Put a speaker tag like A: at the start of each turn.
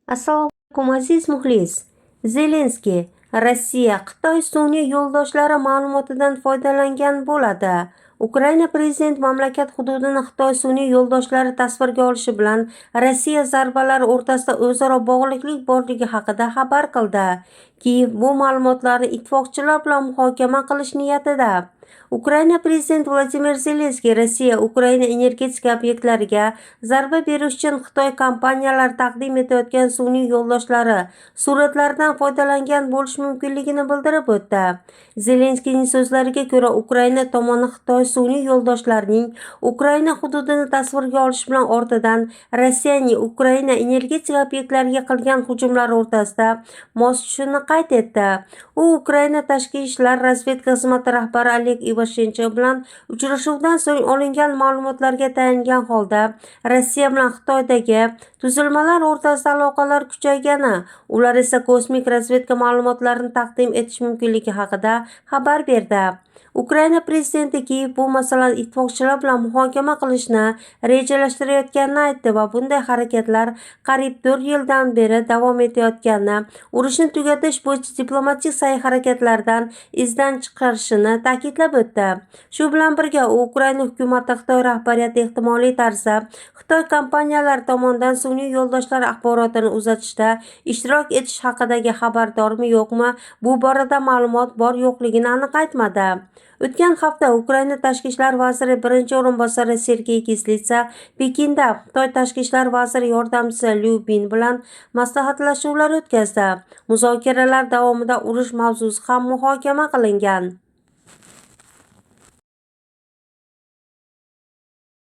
A: Assalomu alaykum, aziz muxlis. Zelenskiy: Rossiya Xitoy sun'iy yo'ldoshlari ma'lumotidan foydalangan bo'ladi. Ukraina prezidenti mamlakat hududini Xitoy sun'iy yo'ldoshlari tasvirga olishi bilan Rossiya zarbalari o'rtasida o'zaro bog'liqlik borligi haqida xabar qildi. Kiyev bu ma'lumotlarni ittifoqchilar bilan muhokama qilish niyatida. Ukraina prezidenti Vladimir Zelenskiy Rossiya Ukraina energetika obyektlariga zarba berish uchun Xitoy kompaniyalari taqdim etayotgan sun'iy yo'ldoshlari suratlaridan foydalangan bo'lishi mumkinligini bildirib o'tdi. Zelenskiyning so'zlariga ko'ra, Ukraina tomoni Xitoy sun'iy yo'ldoshlarining Ukraina hududini tasvirga olish bilan ortidan Rossiyaning Ukraina energetika obyektlariga qilgan hujumlari o'rtasida mos tushishini qayd etdi. U Ukraina tashqi ishlar razvedka xizmati rahbari Oleg Ivashenko bilan uchrashuvdan so'ng olingan ma'lumotlarga tayangan holda Rossiya bilan Xitoydagi tuzilmalar o'rtasida aloqalar kuchaygani, ular esa kosmik razvedka ma'lumotlarini taqdim etish mumkinligi haqida xabar berdi. Ukraina prezidenti Kiyev bu masalani ittifoqchilar bilan muhokama qilishni rejalashtirayotganini aytdi va bunday harakatlar qariyb 4 yildan beri davom etayotganini, urushni tugatish bo'yicha diplomatik sa'y-harakatlardan izdan chiqarishini ta'kidlab o'tdi. Shu bilan birga, u Ukraina hukumati Xitoy rahbariyati ehtimoliy tarzda Xitoy kompaniyalari tomonidan sun'iy yo'ldoshlar axborotini uzatishda ishtirok etish haqidagi xabardormi yo'qmi, bu borada ma'lumot bor yo'qligini aniq aytmadi. O'tgan hafta Ukraina tashqi ishlar vaziri birinchi o'rinbosari Sergey Kislitsa Pekinda Xitoy tashqi ishlar vaziri yordamchisi Lyu Bin bilan maslahatlashuvlar o'tkazdi. Muzokaralar davomida urush mavzusi ham muhokama qilingan.